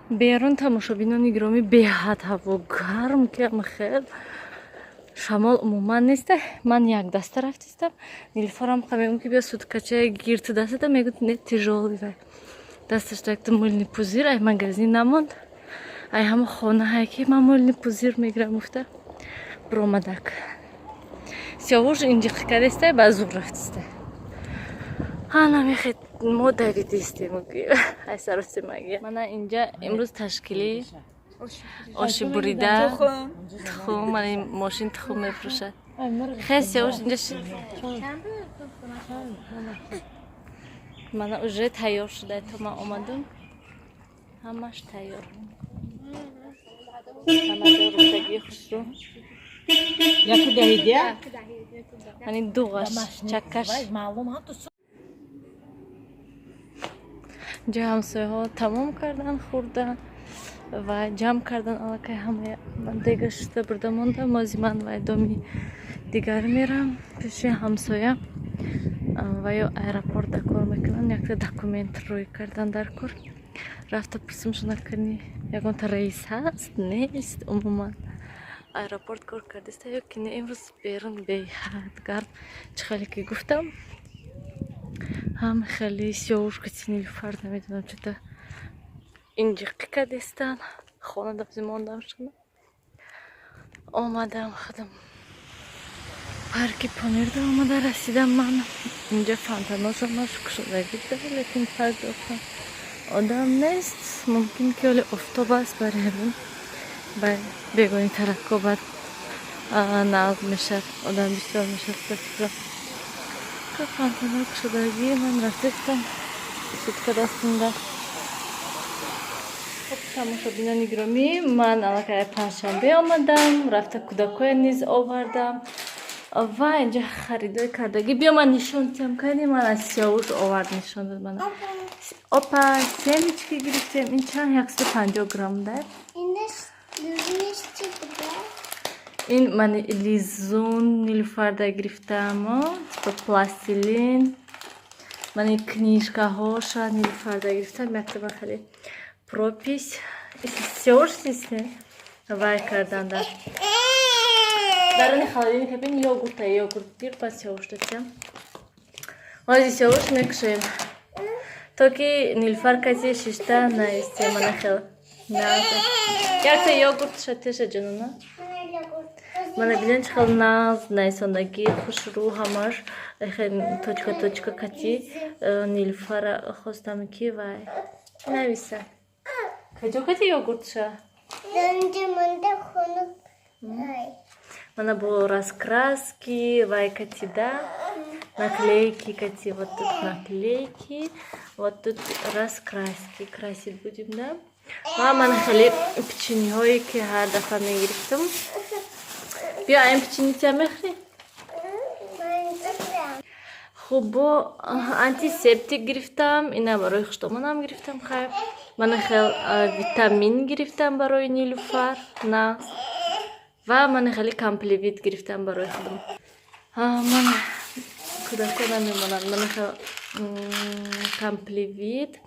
Берун, тамошобинони гиромӣ, беҳад ҳаво гарм, ки хел шамол умуман неста. Ман як даста рафтистам. Нилуфарам мегӯм, ки биё, суткача гирту дастата, мегӯ, не, тяжёлый. Вай дасташ якта мыльный пузырь ай магазин намонд, ай ҳама хонаҳае, ки ман мыльный пузырь мегирам, гуфта биромадак. Сиёвуш инҷиқи кардеста, ба зур рафтиста. Ана мехед, мо давидистем ай саросимагия. Мана инҷа имрӯз ташкили оши бурида, тухм. Мана мошин тухм мефурӯшад. Хе, Сиёвуш, инҷа шид. Мана уже тайёр шуда, то ман омадам, ҳамаш тайёр, ҳама ҷо рӯхтагии хушрӯ. Яку даҳидия? Мани дуғаш чаккаш. Маълум ҳам ту. Ҷо ҳамсояҳо тамом кардан, хӯрдан ва ҷамъ кардан аллакай ҳамая. Ман дега шуста бурда мондам. Ози ман вай доми дигар мерам, пеши ҳамсоя, ва ё аэропортда кор мекунанд. Якта документ рӯй кардан дар кор. Рафта пурсимшона, кани ягонта рейс ҳаст, нест, умуман аэропорт кор кардиста ё ки не. Имрӯз берун беҳад гарм, чӣ хеле ки гуфтам, ҳам хеле Сиёвушка, Нилуфар, намедонам, чота инҷиқӣ кардистан. Хона дафзи мондам шуна, омадам худам парки Помирда омада расидам. Ман инҷа фонтаношонаш кушодагӣ буда, лекин парк дофтам, одам нест. Мумкин ки ҳоли офтоб аст, барои ҳамин бегоҳи таракко баъд нағз мешад, одам бисёр мешад, ба фикрам. Фонтано кушодагӣ, ман рафтестам сутка дастинда. Хуб, тамошобинони гиромӣ, ман аллакай панҷшанбе омадам, рафта кӯдакоя низ овардам ва инҷа харидои кардагӣ. Биё, ман нишон диҳам. Кани, ман аз Сиёвуш овард, нишон дод. Мана, опа, семечки гирифтем. Ин чанд? 150 грамм да. Ин мани лизун Нилуфарда гирифтам, типа пластилин. Мани книжкаҳоша Нилуфарда гирифтам. Якта хеле пропись Сиёвуш сисне вай карданда. Даруни холодильник бин, йогурта, йогурт гир, па Сиёвуш датям. Ҳози Сиёвуш мекушоем, то ки Нилуфар каси шишта наистем. Мана хел якта йогуртша теша, ҷанона. Мана бинен, чӣ хел нағз найсондагӣ, хушрӯ, ҳамаш точка точка кати. Нилуфара хостам, ки вай нависа. Каҷо кати йогуртша? Мана бо раскраски вай катида, наклейки кати. Вот тут наклейки, вот тут раскраски, красить будем, да. Ва ман хеле печеньеҳое, ки ҳар дафъа мегирифтам. Биё, айн печеньетия мехӯрӣ? Хуб, бо антисептик гирифтам, ина барои хуштомонам гирифтам. Хайр, мана хел витамин гирифтам барои Нилуфар, нағз. Ва мана хеле Компливит гирифтам барои худам. Ман кӯдако намемонанд. Мана хел Компливит,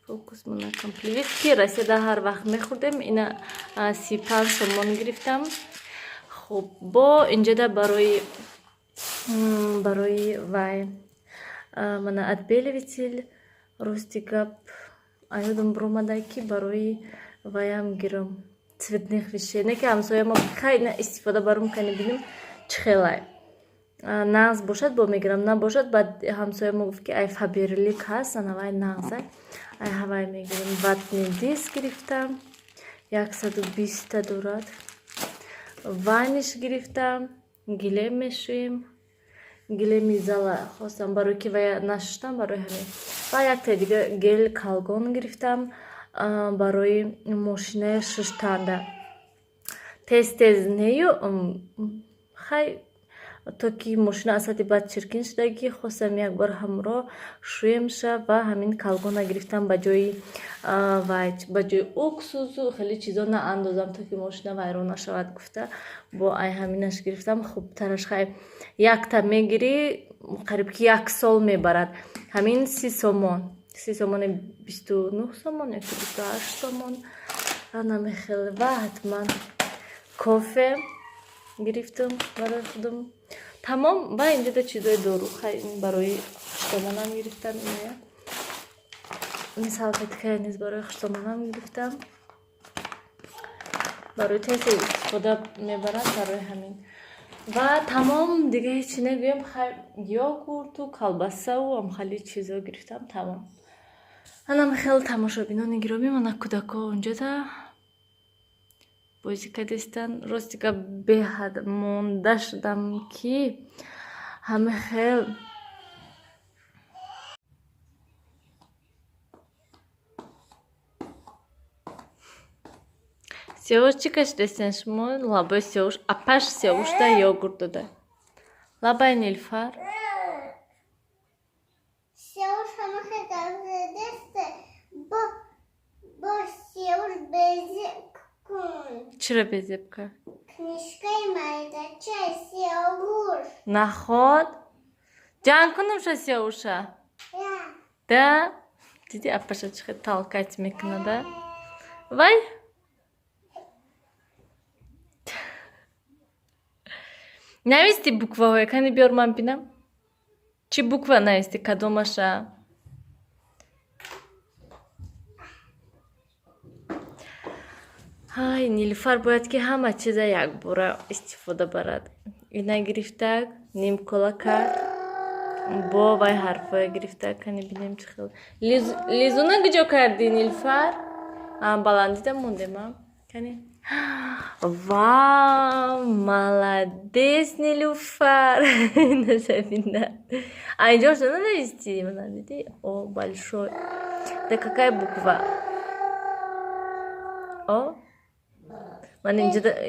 фокус, мана Компливит, ки Россияда ҳар вақт мехӯрдем. Ина 35 сомон гирифтам. Хуб, бо инҷода барои вай мана отбеливатель. Рости гап, аёдам биромада, ки барои ваям гирам, цветных вещей. Не ки ҳамсоя мо хай на истифода барум, кани бинем, чӣ хелай. Нағз бошад, бо мегирам, набошад, баъд ҳамсоя мо гуфт, ки ай Фаберлик ҳаст, анавай нағзай, ай ҳавай мегирем. Ватный диск гирифтам, 120-та дорад. Ваниш гирифтам, гилем мешӯем, гилеми зала хостам, барои ки вая нашуштам, барои ҳамин. Ва якта дига гель Калгон гирифтам барои мошинаи шуштанда. Тез тез нею, хай, то ки мошина аз сатҳи бад чиркин шудагӣ, хостам якбор ҳамроҳ шӯемша. Ва ҳамин Калгона гирифтам, ба ҷои вай, ба ҷои уксусу хеле чизо наандозам, то ки мошина вайрон нашавад гуфта, бо ай ҳаминаш гирифтам. Хубтараш, хай, якта мегирӣ, қариб ки як сол мебарад. Ҳамин 30 сомон. Си сомони, 29 сомон ёки 28 сомон, анамихел. Ва ҳатман кофе гирифтам барои худам. Тамом. Ва инҷода чизои дору барои хуштомонам гирифтам. Иная ин салфеткая низ барои хуштомонам гирифтам, барои тез истифода мебарам, барои ҳамин. Ва тамом, дига ҳечи нагӯям. Йогурту колбасаву амхали чизо гирифтам, тамом. Анам хеле, тамошобинони гиромӣ, мана кӯдако унҷода бозӣ кардистанд. Рости гап, беҳад монда шудам, ки ҳама хел. Сиёвуш, чӣ кашидастен шумо? Лабои Сиёвуш, апаш Сиёвушда йогурт дода. Лабаи Нилфар. Сиёвуш ҳама хел гап бо бо Сиёвуш безеб кун. Чиро безеб кард? Книжкаи майдачаи Сиёвуш. Наход? Ҷанг кунам ша Сиёвуша? Да? Диди, апаша чӣ хел толкать мекунада? Вай? Нависти букваҳое, кани биёр, ман бинам. Чӣ буква нависти, кадомаша? Ҳай, Нилуфар бояд ки ҳама чиза якбора истифода барад. Ина гирифтак, нимкола кард. Бо вай ҳарфое гирифтак, кани бинем чӣ хел. Лизуна куҷо кардӣ, Нилуфар? Баландида мондем, а? Кани? Вау, молодец, Нилуфар! Наша. А инҷо что навести? Мана диди? О, большой. Да какая буква? О? Ман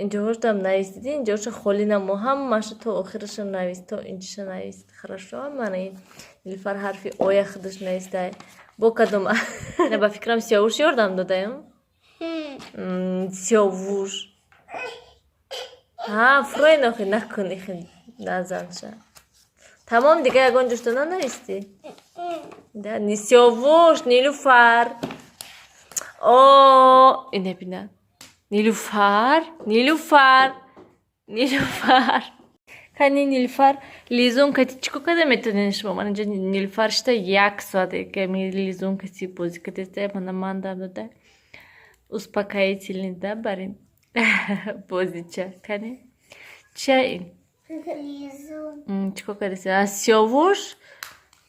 инҷоҳошам навистиди, инҷоша холӣ намо, ҳамаша то охираша навист, то инҷиша навист. Хорошо, мана ин Нилуфар ҳарфи оя худаш навистай. Бо кадом? Ба фикрам, Сиёвуш ёрдам додаем? Сиёвуш. Ҳа, фурӯй нохи накун, ихи назанша. Тамом, дига ягон ҷошто нанавистӣ? Да, ни Сиёвуш, Нилуфар. О, ина бина. Нилуфар, Нилуфар, Нилуфар. Кани, Нилуфар, лизун кати чӣ кор карда метавонед шумо? Ман инҷа Нилуфар шита як соат ками лизун кати бозӣ кардеста, мана ман дам дода. Успокоительный да барин. Бозича. Кани? Чия ин? Лизун. Чӣ кор кардеста? Сиёвуш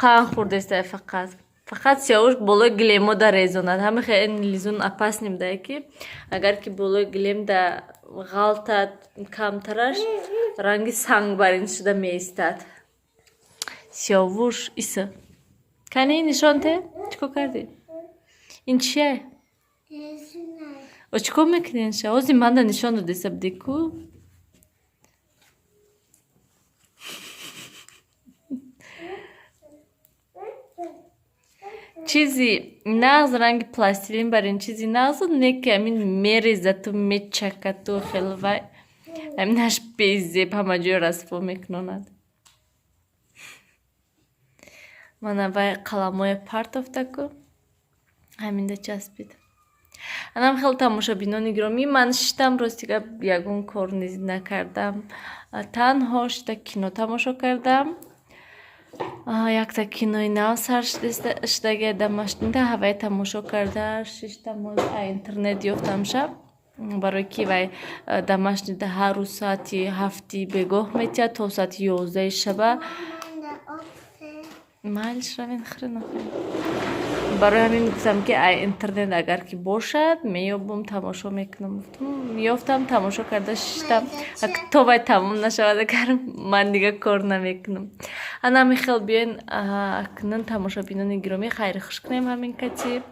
қанд хӯрдеста фақат. Фақат Сиёвуш болои гилемо да резонад. Ҳама хел ин лизун опасный буда, ки агар ки болои гилем да ғалтад камтараш, ранги санг барин шуда меистад. Сиёвуш иса. Кани, нишон те? Чӣ кор кардӣ? Ин чия? Лизуна. О, чӣ кор мекунӣ инша? Ҳозир манда нишон додеста будӣ ку? Чизи нағз, ранги пластилин барин, чизи нағзу не, ки ҳамин мерезату мечакату хел, вай ҳаминаш безеб ҳама ҷой расво мекунонад. Мана вай қаламое партофтаку, ҳаминда часпид. Анам хеле, тамошобинони гиромӣ, ман шиштам, рости гап, ягон кор низ накардам, танҳо шита кино тамошо кардам. Якта кинои нав сар шудаги дамашнида ҳавай тамошо карда шиштам. Интернет ёфтам шаб, барои ки вай домашнида ҳар рӯз соати 7-и бегоҳ метиҳад то соати 11-и шаба. Майлиш, равен, хӯрен. Барои ҳамин гуфтам, ки ай интернет агар ки бошад, меёбум, тамошо мекунам. Гуфтам, ёфтам, тамошо карда шиштам. То вай тамом нашавад, агар ман дига кор намекунам. Ана ҳамин хел. Биёен акнун, тамошобинони гиромӣ, хайри хуш кунем ҳамин кати.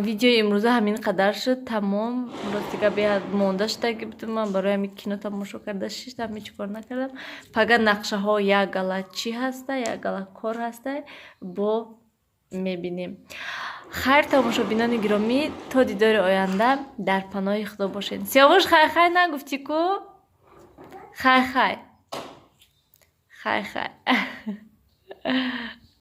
Видеои имрӯза ҳамин қадар шуд, тамом. Ростига, беҳад монда шудаги будум ман, барои ҳамин кино тамошо карда шиштам, ҳеҷ кор накардам. Пага нақшаҳо як гала чӣ ҳаста, як гала кор ҳаста, бо мебинем. Хайр, тамошобинони гиромӣ, то дидори оянда дар паноҳи Худо бошед. Сиёвуш, хай хай нагуфтӣ ку? Хай хай, хай хай.